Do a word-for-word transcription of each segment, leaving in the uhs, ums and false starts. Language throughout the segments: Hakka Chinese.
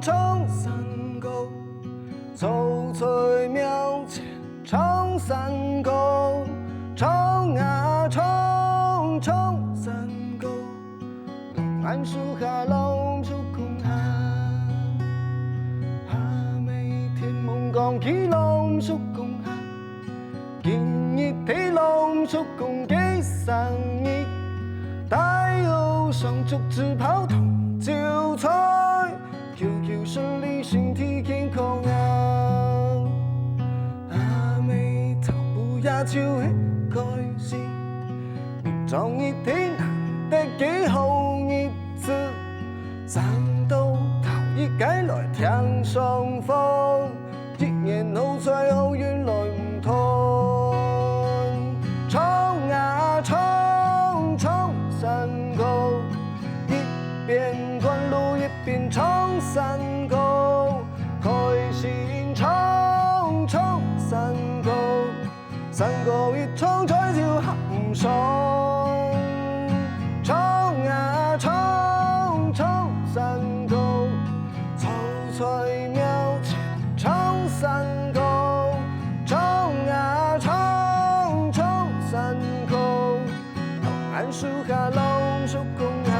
唱山歌，走在庙前唱山歌，唱啊唱，唱山歌。 龍眼樹下老叔公啊，阿姆天門講起老叔公啊，今日係老叔公个生日，帶好上竹枝炮同酒菜，求求順利身體健康啊。阿姆頭步也就係開心。 明朝日係難得个好日子，生到頭一個來聽上課，一年好彩好運來毋斷。唱啊唱，唱山歌，一邊趕路一邊唱山歌，開心唱，唱山歌。 山歌一唱嘴就合毋上。唱啊唱，唱山歌，走在廟前唱山歌，唱啊唱，唱山歌，龍眼樹下老叔公啊。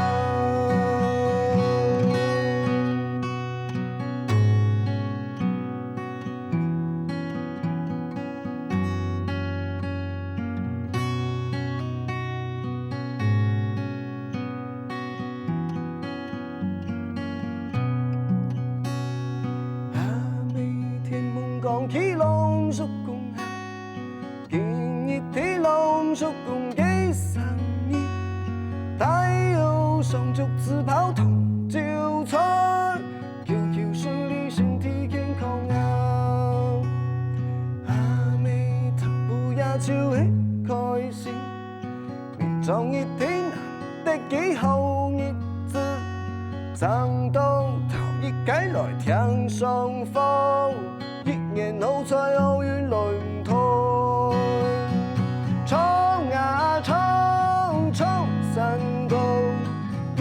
阿姆天門講起老叔公啊，今日係老叔公个生日，帶好上竹枝炮同酒菜，求求順利身體健康啊。阿姆頭步也就係開心。 明朝日係難得个好日子，生到頭一個來聽上課，一年好彩好運來毋斷。唱啊唱，唱山歌，一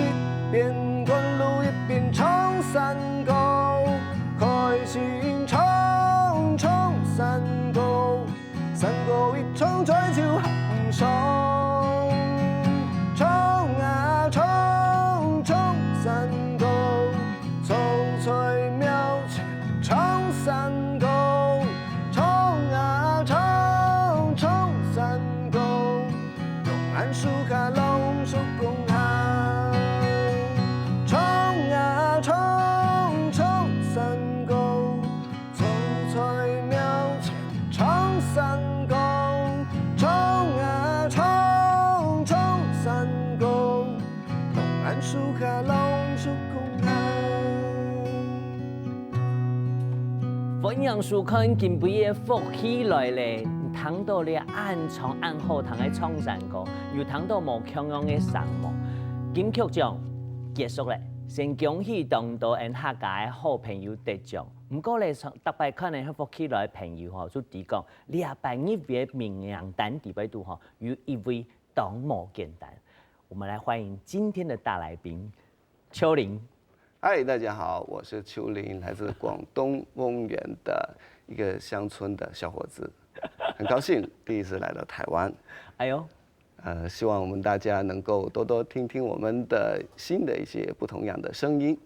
邊趕路一邊唱山歌，開心唱，唱山歌。 山歌一唱嘴就合毋上。唱啊唱，唱山歌，走在廟前唱山歌，唱啊唱，唱山歌，龍眼樹下老叔公啊。唱啊唱，唱山歌， 走在廟前唱山歌，唱啊唱，唱山歌，龍眼樹下老叔公啊。歡迎收看今晡日个福氣來了，你聽到這恁長恁好聽个唱山歌，有聽到無共樣个聲無？金曲獎結束了，先恭喜當多𠊎客家个好朋友得獎。 毋過咧，上，逐擺看到福氣來个朋友吼，就知講，這擺入圍个名單底背肚吼，有一位當無簡單。我們來歡迎今天的大來賓，秋林。嗨，大家好，我是秋林，來自廣東豐原的一個鄉村的小伙子，很高興第一次來到台灣。哎喲， 呃，希望我們大家能夠多多聽聽我們的新的一些不同樣的聲音，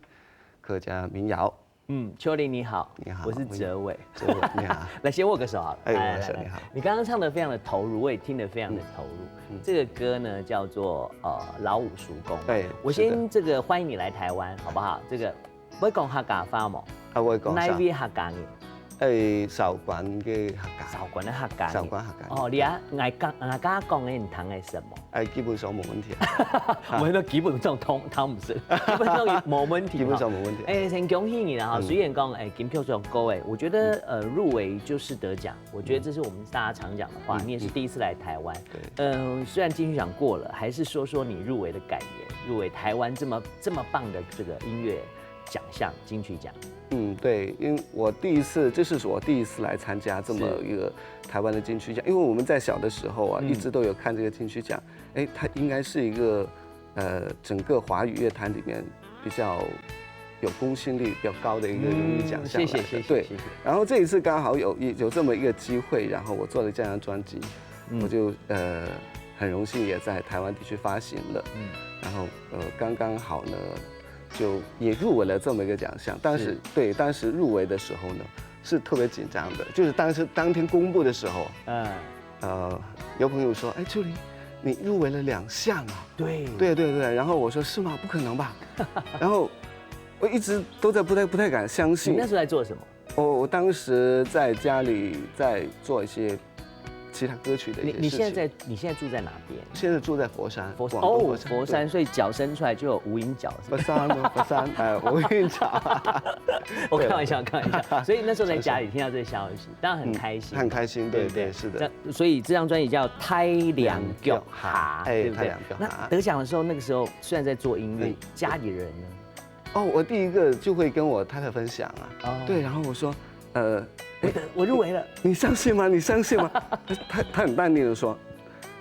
客家民謠。嗯，秋林你好，你好，我是哲偉。哲偉，你好。來，先握个手好了。哎，来，来，来，握手，你好。你剛剛唱得非常的投入，我也聽得非常的投入。嗯，嗯。這個歌呢，叫做，呃，老武叔公。哎，我先，是的。這個歡迎你來台灣，好不好？這個，會講客家話無？啊，會講。哪一位客家人？哎，韶關个客家。韶關个客家人。韶關客家。哦，你啊，𠊎講，𠊎剛剛講个，你聽个什麼？ 哎，基本上無問題啊。我們基本上通，通毋識，基本上無問題哈。基本上無問題。哎，先恭喜你啦哈！嗯。雖然講，哎，金曲獎過哎，我覺得，嗯。呃，入圍就是得獎，我覺得這是我們大家常講的話。嗯。你也是第一次來台灣。嗯。對。嗯，雖然金曲獎過了，還是說說你入圍的感言，入圍台灣這麼，這麼棒的這個音樂獎項，金曲獎。嗯，對，因為我第一次，這是我第一次來參加這麼一個台灣的金曲獎，是。因為我們在小的時候啊，嗯。一直都有看這個金曲獎， 哎，它應該是一個，呃，整個華語樂壇裡面比較有公信力比较高的一个荣誉奖项来的。谢谢谢谢对，谢谢。然后这一次刚好有一有这么一个机会，然后我做了这张专辑，嗯我就呃很荣幸也在台湾地区发行了，嗯然后呃刚刚好呢，就也入围了这么一个奖项。但是是对，当时入围的时候呢，是特别紧张的，就是当时当天公布的时候，嗯，呃，有朋友说，哎，秋林，你入围了两项啊？对对对对，然后我说是吗？不可能吧？然后我一直都在不太不太敢相信你那。时候在做什么？我我当时在家里在做一些其他歌曲的一些事情。你你现在在你现在住在哪边？现在住在佛山，佛广东哦佛山。佛山，所以脚伸出来就有无影脚，是吧？对，佛山哦，佛山，哎，我跟你讲，我开玩笑，开玩笑。所以那时候在家里听到这个消息，当然很开心，很开心，对对不对？对，是的。那所以这张专辑叫《太阳脚下》，哎对不对？太阳脚下那得奖的时候，那个时候虽然在做音乐嗯，家里人呢？哦，我第一个就会跟我太太分享啊。哦对，然后我说，呃，我得我入围了，你相信吗？你相信吗？他他很淡定的说，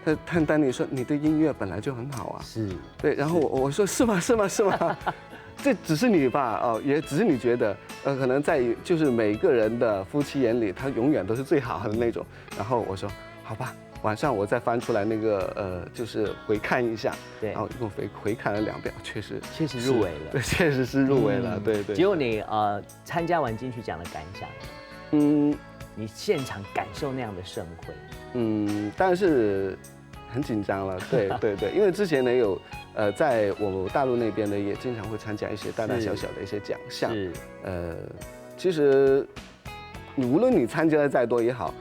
他他很淡定地说，你的音乐本来就很好啊。是对，然后我我说是吗？是吗？是吗？这只是你吧，哦，也只是你觉得，呃，可能在于就是每个人的夫妻眼里，他永远都是最好的那种。然后我说好吧，晚上我再翻出来那个呃，就是回看一下。对然后我回回看了两遍，确实确实入围了对，确实是入围了，嗯对对。结果你呃参加完金曲奖的感想，嗯你现场感受那样的盛会，嗯，但是很紧张了，对对对，因为之前呢有呃，在我大陆那边呢也经常会参加一些大大小小的一些奖项，是呃，其实无论你参加的再多也好，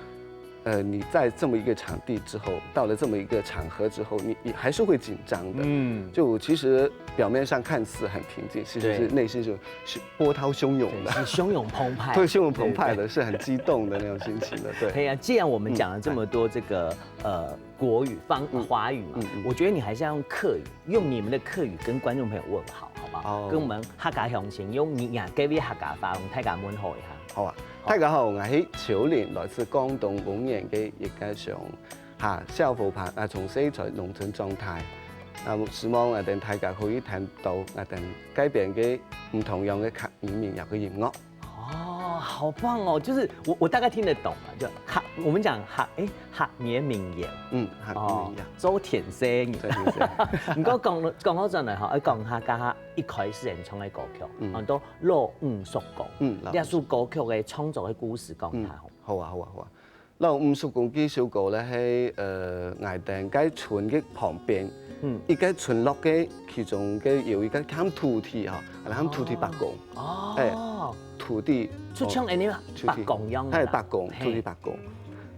呃，你在这么一个场地之后，到了这么一个场合之后，你你还是会紧张的。嗯就其实表面上看似很平静，其实是对内心是是波涛汹涌的，对，是汹涌澎湃，对，汹涌澎湃对。的，是很激动的那种心情的，对。哎呀，既然我们讲了这么多这个呃国语方嗯华语嘛嗯，嗯我觉得你还是要用客语，用你们的客语跟观众朋友问好，好不好？哦跟我们客家乡亲用你呀，给我客家话，我们大家问候一下。好啊，大家好，我是秋林，來自廣東豐原个一個鄉下小伙伴，啊，從細在農村長大。啊，希望啊，等大家可以聽到啊，等改變个唔同樣个客語民謠个音樂。哦，好棒哦！就是我我大概听得懂啊，就客，我们讲客，哎，客语民謠，嗯，客語哦民謠。，周田生。对对对。不过讲讲好转来哈，要讲客家一开始演唱的歌曲，嗯很多老五叔公，嗯，老这首歌曲的创作的故事讲一下好。好啊，好啊，好啊。老五叔公這首歌呢，係呃，𠊎等該村个旁邊，嗯，一個村落个其中个有一個喊土地哈，喊土地伯公，哦，哎土地就像恁呢嘛，土地伯公样的啦，係伯公，嘿土地伯公。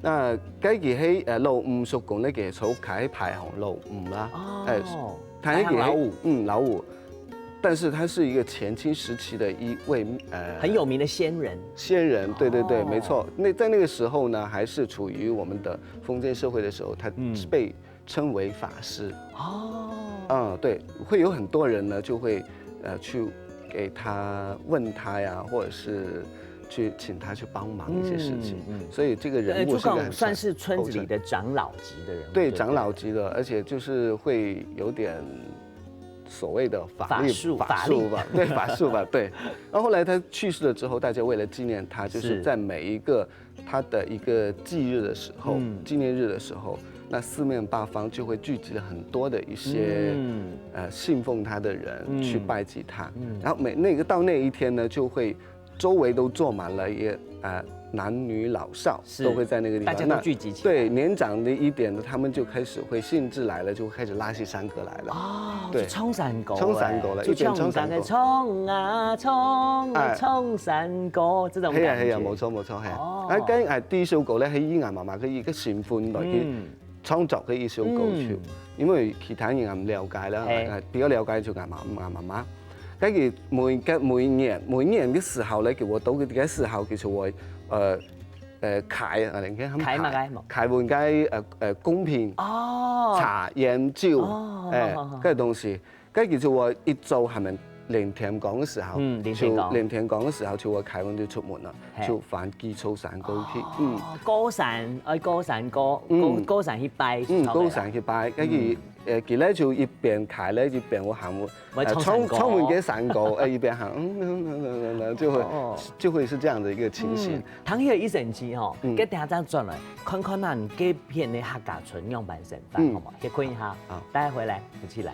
那該佢係呃老五叔公呢，佢係坐開排行老五啦，哎哦，他那个排行老五，嗯，老五，但是他是一个前清时期的一位呃很有名的仙人，仙人，对对对，哦没错。那在那个时候呢，还是处于我们的封建社会的时候，他嗯被称为法师。哦，嗯，对，会有很多人呢就会呃去给他问他呀，或者是去请他去帮忙一些事情。嗯嗯所以这个人呃，物是一个很就讲算是村子里的长老级的人物，对不长老级的，而且就是会有点所谓的法律法术法术吧，对法术吧，对。然后后来他去世了之后，大家为了纪念他，就是是在每一个他的一个忌日的时候，嗯纪念日的时候，那四面八方就会聚集了很多的一些、嗯呃信奉他的人嗯去拜祭他。嗯然后每那个到那一天呢，就会周围都坐满了一呃男女老少是都会在那个地方，大家都那聚集起来对年长的一点的，他们就开始会兴致来了，就开始拉起山歌来了。哦，对就唱山歌欸，唱山歌了就一边唱山歌像我们刚才唱啊唱啊哎唱山歌这种系啊系啊，感觉，冇错冇错，系。哦啊，跟啊第一首歌咧，係以我妈妈个一个身份来去嗯创作个一首歌曲，嗯因为其他人也唔了解啦，嘿啊比较了解就我妈我妈妈。跟佢每个每年每年个时候咧，佢我到个时候，其实我呃呃开啊，你看他们开嘛开嘛开问个呃呃公平哦，茶烟酒哦哎好好好个东西，跟佢就我一早下面连天光个时候，嗯连天光就连天光个时候就我开问就出门了，嘿就翻机抽山过去，嗯。哦，高山，哎，高山高，嗯高高山去拜，嗯，是差不多啦高山去拜，跟佢呃，佢咧就一邊開咧一邊會喊我，會唱山歌。呃，唱唱門个山歌，呃，一邊喊，嗯嗯嗯嗯嗯，就會哦就會是這樣的一個情形嗯。，聽起來一神奇吼，嗯該等下再轉來看看咱該片的客家村樣般生活，嗯好嗎？先看一下，好待會回來，福氣來。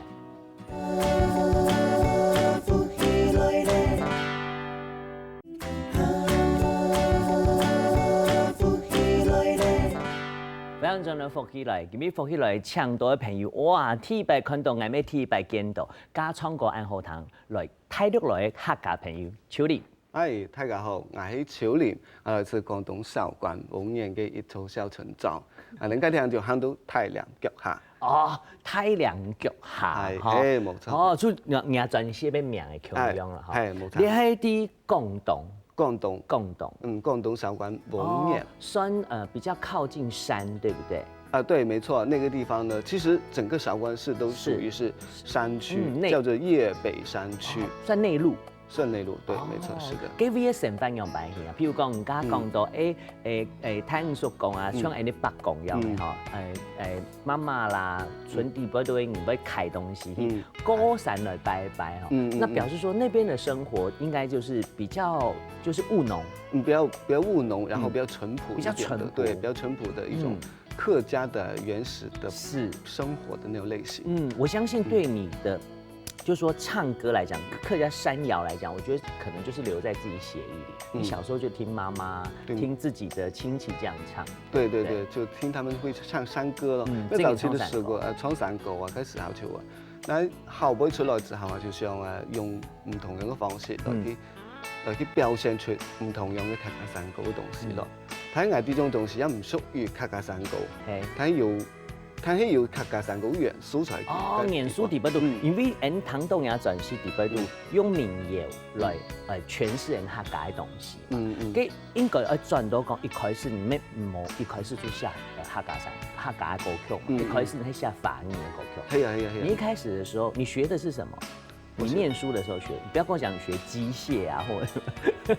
歡迎轉來福氣來，今日福氣來請到个朋友，哇，第一擺看到，𠊎乜第一擺見到，加唱歌恁好聽，來大陸來个客家朋友，秋林。嗨，大家好，我係秋林，啊，來自廣東韶關豐原个一座小村莊，啊，人家聽就喊到大嶺腳下。哦，大嶺腳下，係，吼。係，無錯。哦，就人人專寫个名个共樣了哈。係，係，無錯。你係在廣東，廣東，廣東。嗯，廣東韶關豐原哦。，算呃比較靠近山，對不對？啊，對，沒錯，那個地方呢，其實整個韶關市都屬於是山區，嗯，內叫做越北山區，算內陸。順內陸，對，哦沒錯，是的。該位个生活樣般形啊，譬如講，你剛剛講到，誒誒誒，聽你所講啊，嗯像恁呢伯公樣个嗯吼，誒誒，媽媽啦，村底背都會你會開東西，嗯高山來拜拜哈。嗯嗯那表示說那邊的生活應該就是比較就是務農，嗯，比較比較務農，然後嗯比較淳樸一點的，比較淳樸對，比較淳樸的一種嗯客家的原始的是生活的那種類型。嗯，我相信對你的，就說唱歌來講，客家山謠來講，我覺得可能就是留在自己血液裡。你嗯小時候就聽媽媽、對聽自己的親戚這樣唱。對對對，就聽他們會唱山歌咯。嗯那早期的時候，這個唱山歌呃，唱山歌啊，開始好就玩。那後尾出來之後啊，就想啊，用毋同樣个方式來去、來去表現出毋同樣个客家山歌个東西咯。但係𠊎這種東西也毋屬於客家山歌，嘿，但係有但係有客家山歌元素在。哦，在元素底背肚，嗯因為𠊎聽到人家專輯底背肚嗯用民謠來呃詮釋人客家个東西。嗯嗯。該應該愛轉到講，一開始你乜無一開始就寫呃客家山客家个歌曲嘛，嗯一開始你係寫華語个歌曲。係啊係啊係啊。你一開始的時候，你學的是什麼？你念書的時候學，你不要跟我講你學機械啊，或者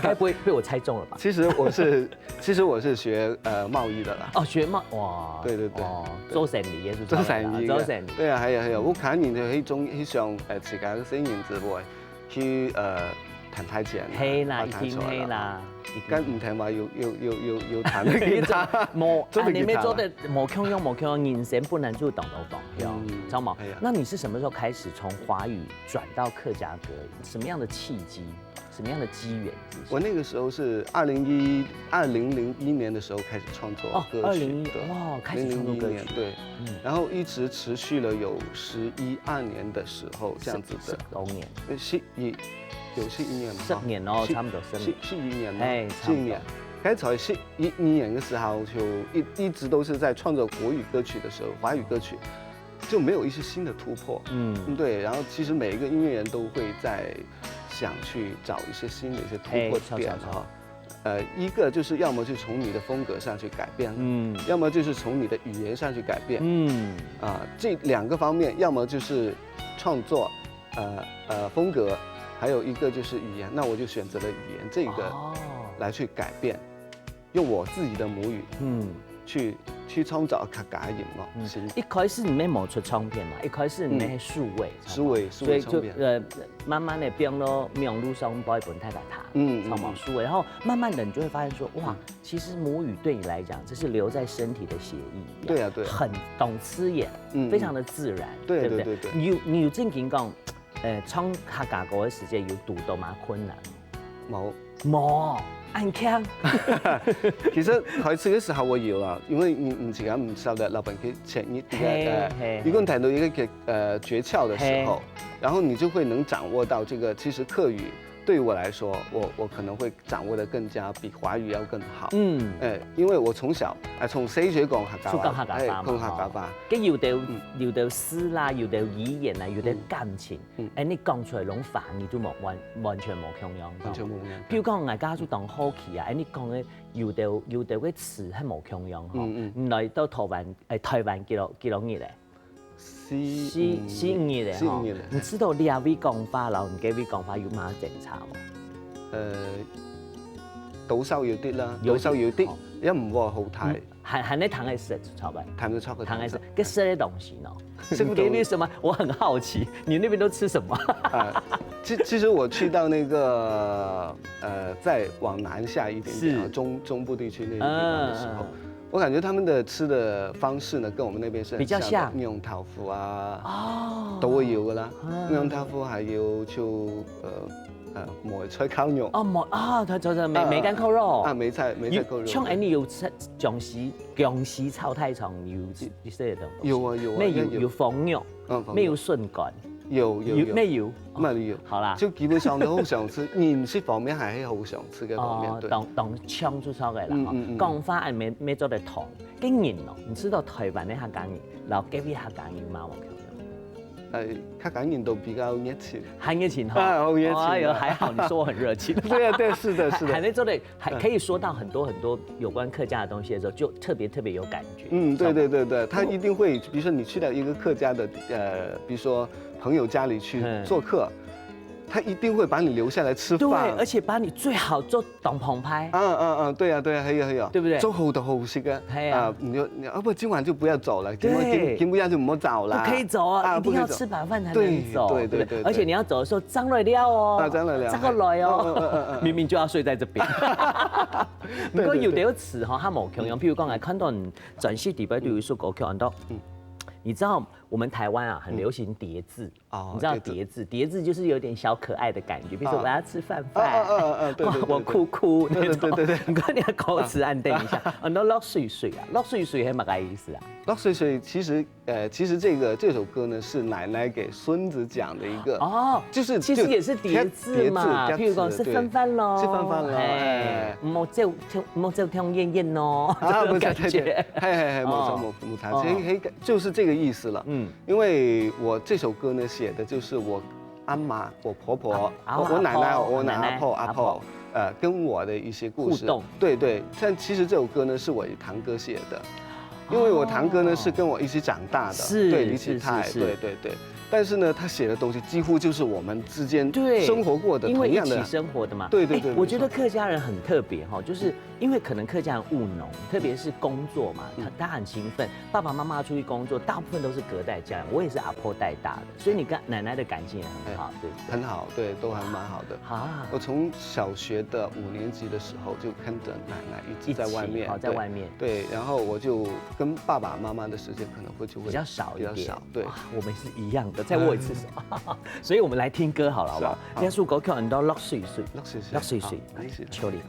該不會被我猜中了吧？其實我是，其實我是學呃貿易的啦。哦，學貿哇，對對對哦，對做生理也是做生意做生理。對啊，係啊係啊，我看你就係中係想呃自家个聲音之外，去呃彈太極拳啊，係啦，發大財一定係。啦，一定但毋聽話有有有有有彈个吉他，無，做个吉他啦。你沒做的無共樣，無共樣，人生本來就懂得講，嗯知道嗎哎呀？那你是什麼時候開始從華語轉到客家歌？什麼樣的契機？什麼樣的機緣之下？我那個時候是二零一二零零一年的時候開始創作哦，歌曲二零一的，哇，開始創作歌曲二零零一年，對，嗯然後一直持續了有十一二年的時候這樣子的，十多年，呃十一有十一年嘛，十年哦，十差不多十年。十十一年嘛，哎差不多十一年。該在十一年的時候就一一直都是在創作國語歌曲的時候，華語歌曲就沒有一些新的突破。嗯嗯，對，然後其實每一個音樂人都會在想去找一些新的一些突破哎，找點找找哈。呃，一個就是要麼就從你的風格上去改變，嗯要麼就是從你的語言上去改變。嗯，啊，這兩個方面，要麼就是創作，呃呃風格，還有一個就是語言，那我就選擇了語言這個哦來去改變，用我自己的母語嗯。去去創造客家的音樂。嗯是一開始你乜無出唱片嘛，一開始你乜係數位，數位數所以就位唱片。呃慢慢的變到網路上擺分大家聽，嗯嗯唱嘛數位，然後慢慢的你就會發現說，哇，其實母語對你來講，這是留在身體的血液一樣，對啊對啊很懂字眼，嗯非常的自然，對不對？對對對你有你有正經講，呃，唱客家歌的時間有堵到麼困難？無，無，恁強，其實開始的時候我有啊，因為你你自家毋曉得老闆佢潛意嘿嘿呃，一共談到一個呃訣竅的時候，然後你就會能掌握到這個，其實客語對於我來說，我我可能會掌握得更加比華語要更好。嗯。哎，因為我從小哎從細就講客家話，就講客家話嘛哎講客家話。跟有的有的詩啦，有的語言啊，有的感情，哎，你講出來攏華語都無完完全無共樣。完全無共樣。比如講，大家就當好奇啊，哎，你講的有的有的个詞還無共樣吼。嗯你來到台灣，哎，台灣幾多幾多日咧？四四四五日咧吼。四五日咧。你知道你這位講法，然後你該位講法有麼爭差無？呃，多少有啲啦，有啲多少有啲哦，也毋會好大。嗯還還在談愛食炒飯，談得超過談愛食，跟吃的東西呢？吃不懂。你給你什么？我很好奇，你那边都吃什么？啊，其其实我去到那个呃，再往南下一点点啊，是。中中部地区那个地方的时候，嗯，嗯。我感觉他们的吃的方式呢，跟我们那边是很比较像的，像。那种豆腐啊，哦。都会有的啦。嗯。那种豆腐还有就呃呃梅菜扣肉。哦，梅啊，对对对，梅啊，梅干扣肉。啊，梅菜梅菜扣肉。有像恁樣有吃江西江西炒大肠有一些东西。有啊有啊，没有，那有。有封肉。 嗯，没有顺感。有有有，没有。那有。好啦。就基本上都好想吃，饮食方面还是好想吃个方面，哦，对。当当抢出超个啦，嗯嗯嗯。讲话还没没做得通，跟人哦，你知道台湾的客家人，然后隔壁客家人嘛，我看。呃，客家人都比较热情。很热情哈。啊，好热情啊。哎呦，还好你说我很热情。对啊，对，是的，是的。还能做得，还可以说到很多很多有关客家的东西的时候，就特别特别有感觉。嗯，对对对对，他一定会，比如说你去到一个客家的，呃，比如说朋友家里去做客，他一定会把你留下来吃饭。对，而且把你最好做当澎湃。嗯嗯嗯，对呀对呀，还有还有，对不对？做好的好食个，哎呀。啊，你就你要不今晚就不要走了，今晚今今不要就莫走了，不可以走啊，一定要吃饱饭才能走，对对对对，而且你要走的时候张了料哦，啊张了料，张个来哦，明明就要睡在这边。不过有的有词哈，他某共样，譬如讲来看到你转系底背就有一首歌曲，很多，嗯，你知道我们台湾啊很流行叠字。 哦，你知道叠字？叠字就是有点小可爱的感觉，比如说我要吃饭饭，嗯嗯嗯，对对对，我哭哭那种。对对对对对。你看你的歌词，安定一下，啊，那落水水啊，落水水是什么意思啊？落水水其实呃，其实这个这首歌呢是奶奶给孙子讲的一个，哦，就是其实也是叠字嘛，譬如说吃饭饭咯，吃饭饭咯，哎，莫走莫走跳燕燕咯，啊，不是，对对，嘿嘿嘿，没错没错，其实就是这个意思了，嗯。 因为我这首歌呢写的就是我阿妈、我婆婆、我我奶奶、我奶奶、阿婆、阿婆，呃，跟我的一些故事互动。对对，但其实这首歌呢是我堂哥写的，因为我堂哥呢是跟我一起长大的，是对李启泰，是是是，对对对。但是呢，他写的东西几乎就是我们之间对生活过的同样的，因为一起生活的嘛。对对对，哎，我觉得客家人很特别哈，就是因为可能客家人务农，特别是工作嘛，他他很勤奋， 爸爸妈妈出去工作，大部分都是隔代教养，我也是阿婆带大的，所以你跟奶奶的感情也很好，对不对？很好，对，都还蛮好的。啊，我从小学的五年级的时候就跟着奶奶一直在外面，一起，哦，在外面。对，然后我就跟爸爸妈妈的时间可能会就会比较少一点。比较少，对。哇，我们是一样的，再握一次手。所以我们来听歌好了，好不好？是啊，好。这首歌曲很多落水水，落水水，落水水，好，来，秋玲。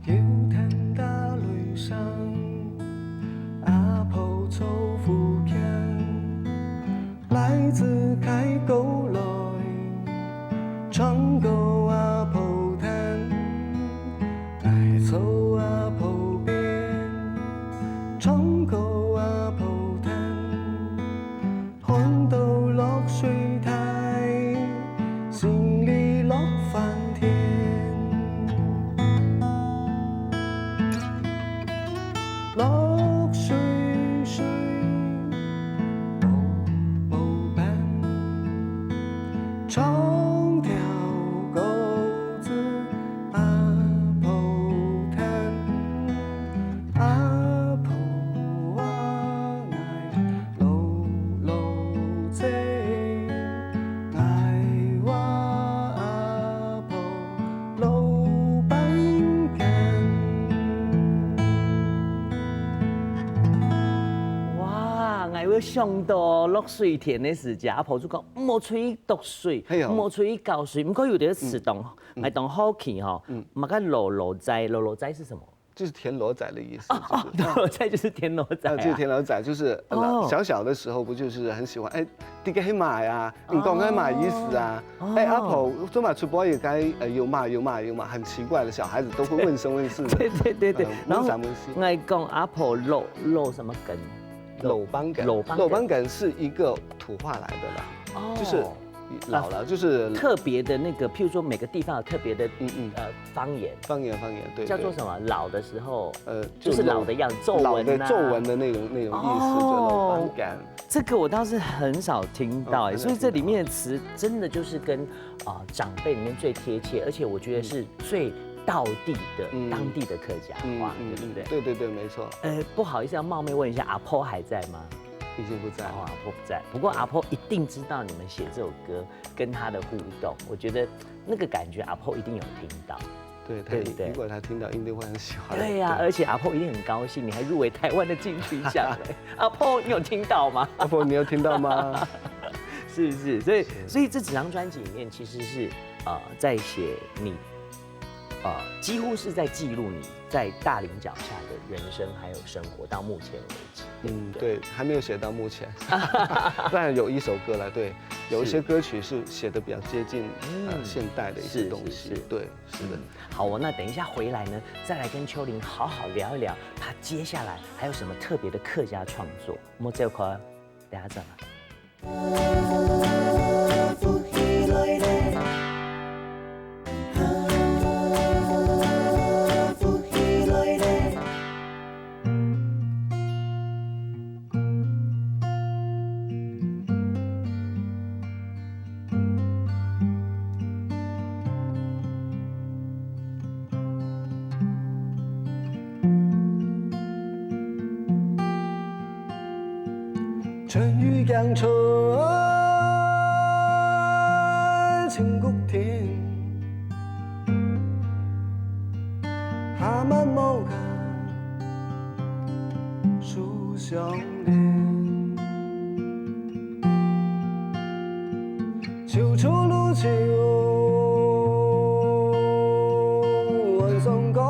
有天打雷聲，阿婆做福建，來自開過來，唱歌阿婆聽，來坐阿婆邊，唱歌阿婆聽。 看到落水大，心裡樂翻天。落水水，寶寶伴，唱條歌子阿婆聽。 阿婆啊，𠊎老老仔，𠊎話阿婆老板間。哇，𠊎有想到落水天个時節，阿婆就講，毋好出去涿水，係哦。毋好出去搞水。毋過有兜詞當，嗯。𠊎當好奇吼，嗯。麼个老老仔，老老仔是什麼？ 就是田螺仔的意思，哦，就是，哦，老老仔就是田螺仔啊。啊，就是田螺仔，就是，呃，哦。小小的时候不就是很喜欢，哎，這个係麼个啊？你講个麼个意思啊？哦。哎，阿婆，做麼个出背也該，呃，有嘛有嘛有嘛，很奇怪的，小孩子都会问生问世的。对对对对，呃，然后问三问四。我讲阿婆老，老什么梗？老板梗，老板梗。老板梗是一个土话来的啦，哦。就是老了，就是特别的那个，譬如说每个地方有特别的嗯嗯，呃方言，方言方言，对，叫做什么？老的时候，对？呃，就是老的样子，皱纹啊，老的皱纹的那种那种意思，就老斑感。这个我倒是很少听到哎，嗯所以这里面的词真的就是跟啊、呃长辈里面最贴切，而且我觉得是最道地的、嗯当地的客家话，对不对？对对对，没错，呃，不好意思，要冒昧问一下，阿婆还在吗？已经不在了。哦，阿婆不在，不过阿婆一定知道你们写这首歌跟她的互动，我觉得那个感觉阿婆一定有听到。对，他对不对如果他听到，一定会很喜欢。对呀、而且阿婆一定很高兴，你还入围台湾的金曲奖嘞。阿婆，你有听到吗？阿婆，你有听到吗？是不是？所以，所以这几张专辑里面其实是呃在写你呃几乎是在记录你在大林脚下的人生还有生活到目前为止。嗯，对，还没有写到目前，但有一首歌了。对，有一些歌曲是写的比较接近呃嗯现代的一些是东西是是。对，是的。好哦，那等一下回来呢，再来跟秋玲好好聊一聊，她接下来还有什么特别的客家创作。莫走开，等下再来。春雨江春，清谷天，夏满芒夏，树相连。 秋处露秋，晚霜降。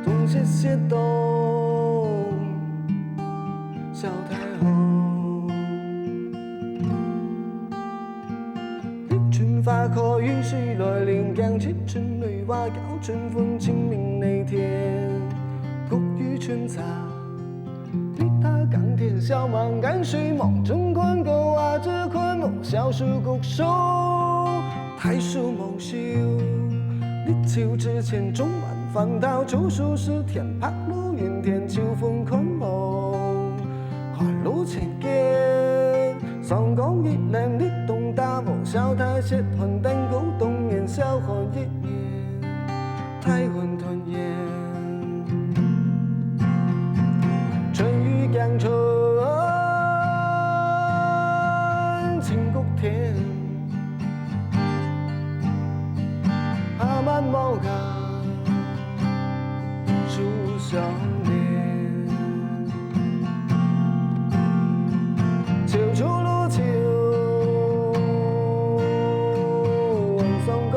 冬雪雪冬，小太后。立春花开雨水来临，江南春雷花，叫春风清明那天，谷雨春茶。 你踏耕田，笑望江水，望春困，狗娃子困，莫笑树谷树，大树无秀。立秋之前，种满黄桃，秋收时田，白露云天，秋风看望，花露千间，霜降一帘，立冬打禾，小太雪，寒灯过冬眠，小寒一年，大寒团圆。 春雨江春，清谷天，夏满芒夏，树相连。秋处露秋，晚霜降。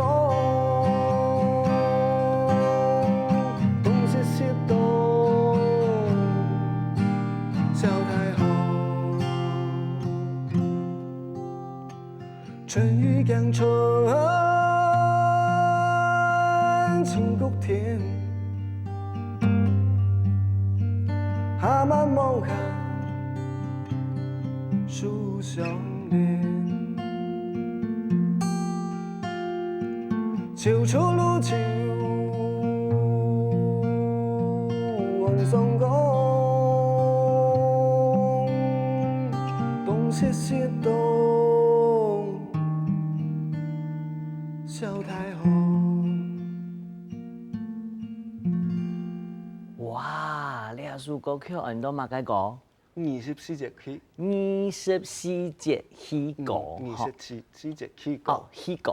冬雪雪冬，小太后。春雨江春，清谷天，夏满芒夏，树相连。 秋处露秋，晚霜降。冬雪雪冬，小太后。哇，這首歌曲安到麼个歌？二十四節氣。二十四節氣歌，嗯，二十四四節氣歌。哦，氣歌，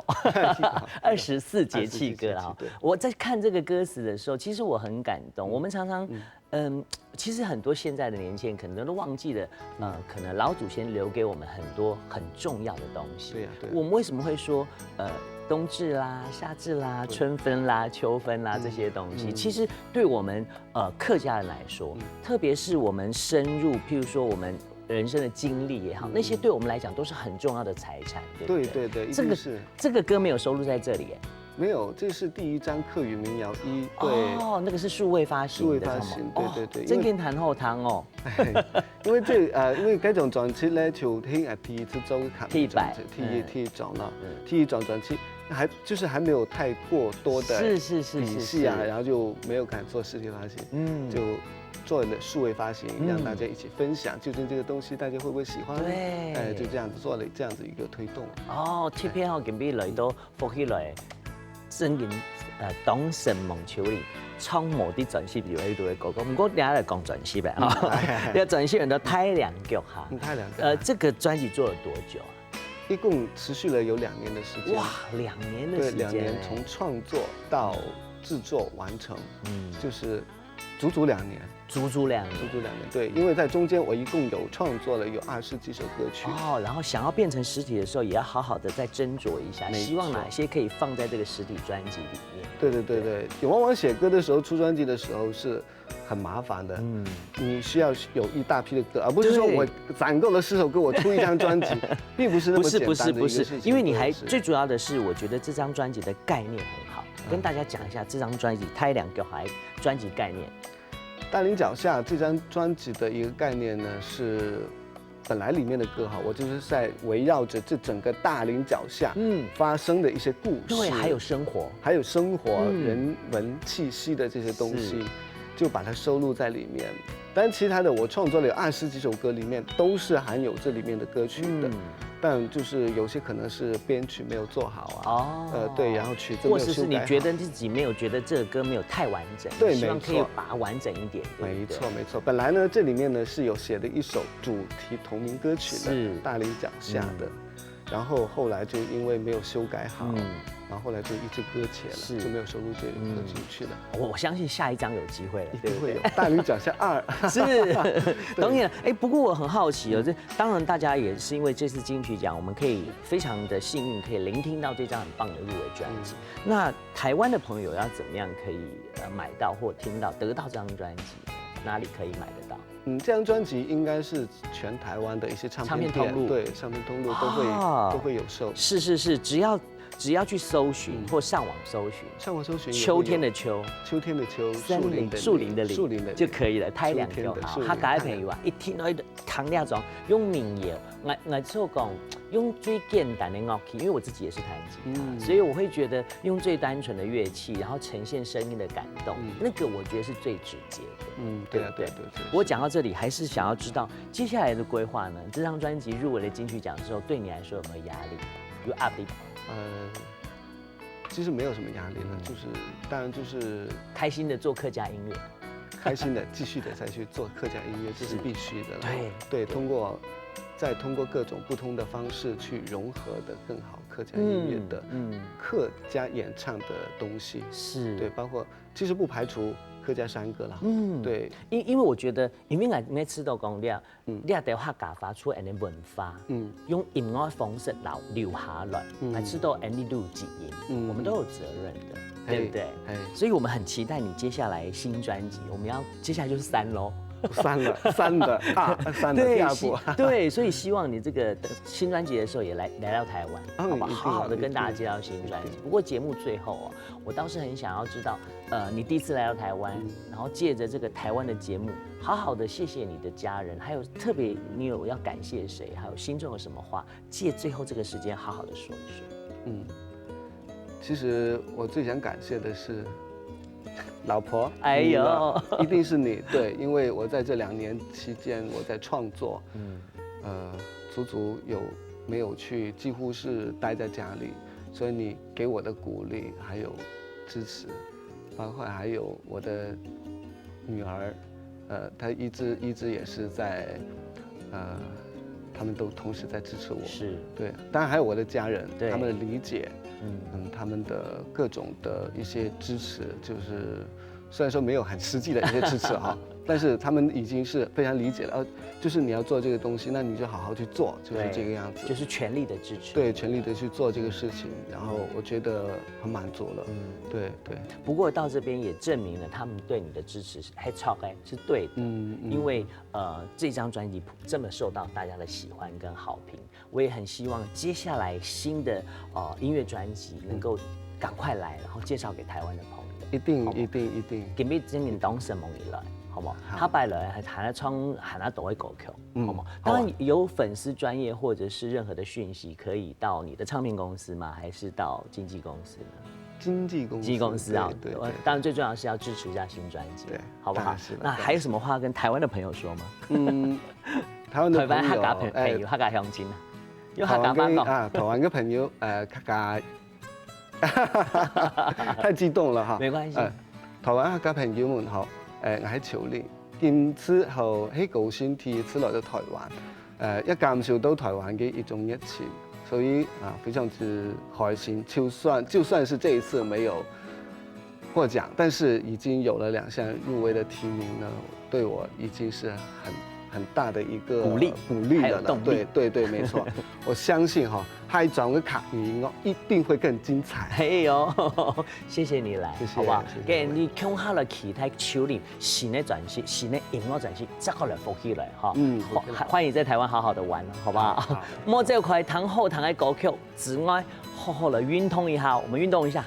二十四節氣歌啦。二十四節氣，對。我在看這個歌詞的時候，其實我很感動。我們常常，嗯，其實很多現在的年輕人可能都忘記了，呃，可能老祖先留給我們很多很重要的東西。對呀，對呀。我們為什麼會說，呃，冬至啦、夏至啦、對。春分啦、秋分啦，嗯，這些東西，嗯。其實對我們呃客家人來說，嗯。特別是我們深入，譬如說我們人生的經歷也好，嗯。那些對我們來講都是很重要的財產，對不對？對對對，一這個定是。這個歌沒有收錄在這裡耶。没有，这是第一张客语民谣一，对。哦，那个是数位发行的，数位发行，是吗对对对，哦真经谈后堂哦。因为这呃，因为该张专辑呢，就听呃第一次周卡第一版第一嗯第一张了嗯，第一张专辑还就是还没有太过多的是是是是底细啊，是然后就没有敢做实体发行，嗯就做了数位发行，嗯让大家一起分享，究竟这个东西大家会不会喜欢？对哎，就这样子做了这样子一个推动。哦，特别好，今日来到福建来，真经呃，当神梦秋里，唱无的专辑有喺度个歌曲。不过等下来讲专辑吧，哈，要专辑叫《太阳脚下》。嗯，太阳脚下呃，这个专辑做了多久啊？一共持续了有两年的时间。哇，两年的对，时间欸，两年从创作到制作完成，嗯，就是足足两年，足足两年。足足两年。对，因为在中间我一共有创作了有二十几首歌曲。哦，然后想要变成实体的时候，也要好好的再斟酌一下，没错希望哪些可以放在这个实体专辑里面。对对对对，往往写歌的时候，出专辑的时候是很麻烦的。嗯，你需要有一大批的歌，而不是说对我攒够了十首歌，我出一张专辑，并不是那么不是不是简单的一个事情。不是，因为你还对最主要的是，我觉得这张专辑的概念很好，跟大家讲一下这张专辑《太阳脚下》专辑概念。大林脚下这张专辑的一个概念呢是。本来里面的歌哈，我就是在围绕着这整个大林脚下嗯发生的一些故事，对，还有生活，还有生活、嗯人文气息的这些东西是，就把它收录在里面。但其他的我创作了有二十几首歌，里面都是含有这里面的歌曲的，嗯但就是有些可能是编曲没有做好啊，哦呃，对，然后曲子没有修改好。或者是你觉得自己没有觉得这个歌没有太完整，对你希望没错可以把它完整一点，对不对没错没错，本来呢这里面呢是有写的一首主题同名歌曲的，是大林脚下的，然后后来就因为没有修改好，嗯然后后来就一直搁浅了，是就没有收录这个歌进去了。我我相信下一张有机会了，一对不对？定会有大林脚下二。是，当然，哎，不过我很好奇哦，这当然大家也是因为这次金曲奖，我们可以非常的幸运，可以聆听到这张很棒的入围专辑。那台湾的朋友要怎么样可以呃买到或听到得到这张专辑？哪里可以买得到？嗯，这张专辑应该是全台湾的一些唱片店，唱片通路对，唱片通路都会、哦都会有售。是是是，只要只要去搜寻、嗯或上网搜寻，上网搜寻也会有秋天的秋，秋天的秋，森林树林的树林的林树林的就可以了。太阳秋天的就好。树林客家的朋友啊，一聽到一个唐亮庄用民謠，我我做讲用最简单的乐器，因为我自己也是弹吉他，嗯所以我会觉得用最单纯的乐器，然后呈现声音的感动，嗯那个我觉得是最直接的。嗯，对啊，对对对对。我讲到这里，还是想要知道接下来的规划呢？这张专辑入围了金曲奖之后，对你来说有没有压力？有压力？呃，其实没有什么压力了，嗯就是当然就是开心的做客家音乐，开心的继续的再去做客家音乐，这是是必须的了。对对，通过再通过各种不同的方式去融合的更好客家音乐的、嗯客家演唱的东西。是对，包括其实不排除客家山歌啦。嗯，对，因因为我觉得，因为俺每次都讲了，嗯你要得客家话出俺的文化，嗯用音乐方式留留下来，嗯来知道俺的路基因，嗯我们都有责任的，嘿对不对？嘿所以我们很期待你接下来新专辑，我们要接下来就是三喽。三了，三的啊，三的第对，二希部。对，所以希望你这个新专辑的时候也来来到台湾，啊好不好？一定好好的一定跟大家介绍新专辑一。定不过节目最后哦，我倒是很想要知道，呃，你第一次来到台湾，嗯然后借着这个台湾的节目，好好的谢谢你的家人，还有特别你有要感谢谁，还有心中有什么话，借最后这个时间好好的说一说。嗯，其实我最想感谢的是老婆，哎呦你了一定是你，对，因为我在这两年期间我在创作，嗯，呃，足足有没有去，几乎是待在家里，所以你给我的鼓励还有支持，包括还有我的女儿，呃，她一直一直也是在，呃，他们都同时在支持我。是，对，当然还有我的家人，对他们的理解，嗯嗯，他们的各种的一些支持，就是虽然说没有很实际的一些支持哈，但是他们已经是非常理解了。哦，就是你要做这个东西，那你就好好去做，就是对这个样子。就是全力的支持。对，全力的去做这个事情，然后我觉得很满足了。嗯，对对，不过到这边也证明了他们对你的支持是很足的，是对的。嗯，嗯因为呃这张专辑这么受到大家的喜欢跟好评，我也很希望接下来新的呃音乐专辑能够赶快来，然后介绍给台湾的朋友。一定一定一定。今日真正當承蒙你來，好不好？好。下擺來還還愛唱還較多个歌曲，嗯好不好？好啊。當然有粉絲專頁或者是任何的訊息，可以到你的唱片公司嗎？還是到經紀公司呢？經紀公司，經紀公司啊，對對對。當然最重要是要支持一下新專輯，對好不好當然是？了那還有什麼話跟台灣的朋友說嗎？嗯，台灣的台灣客家朋朋友，哎朋友，客家鄉親啊，有台灣客家話講。跟啊，台灣的朋友，呃，客家，太激動了哈。沒關係。呃，台灣客家朋友們好，呃，我係秋玲，今次好係高興第一次來到台灣，呃，也感受到台灣的一種熱情，所以啊，非常之開心。就算就算是這一次沒有獲獎，但是已經有了兩項入圍的提名呢，對我已經是很很大的一個鼓勵鼓勵了啦。還有動力。對對對，沒錯。我相信哈，下一張的客語音樂一定會更精彩。嘿喲，謝謝你來，謝謝好不好謝謝？跟你共下來期待秋玲新的專輯、新的音樂專輯，再過來福氣來哈。嗯歡歡迎你在台灣好好的玩，好不好？好。莫走開，聽好聽的歌曲之外，好好的運動一下，我們運動一下。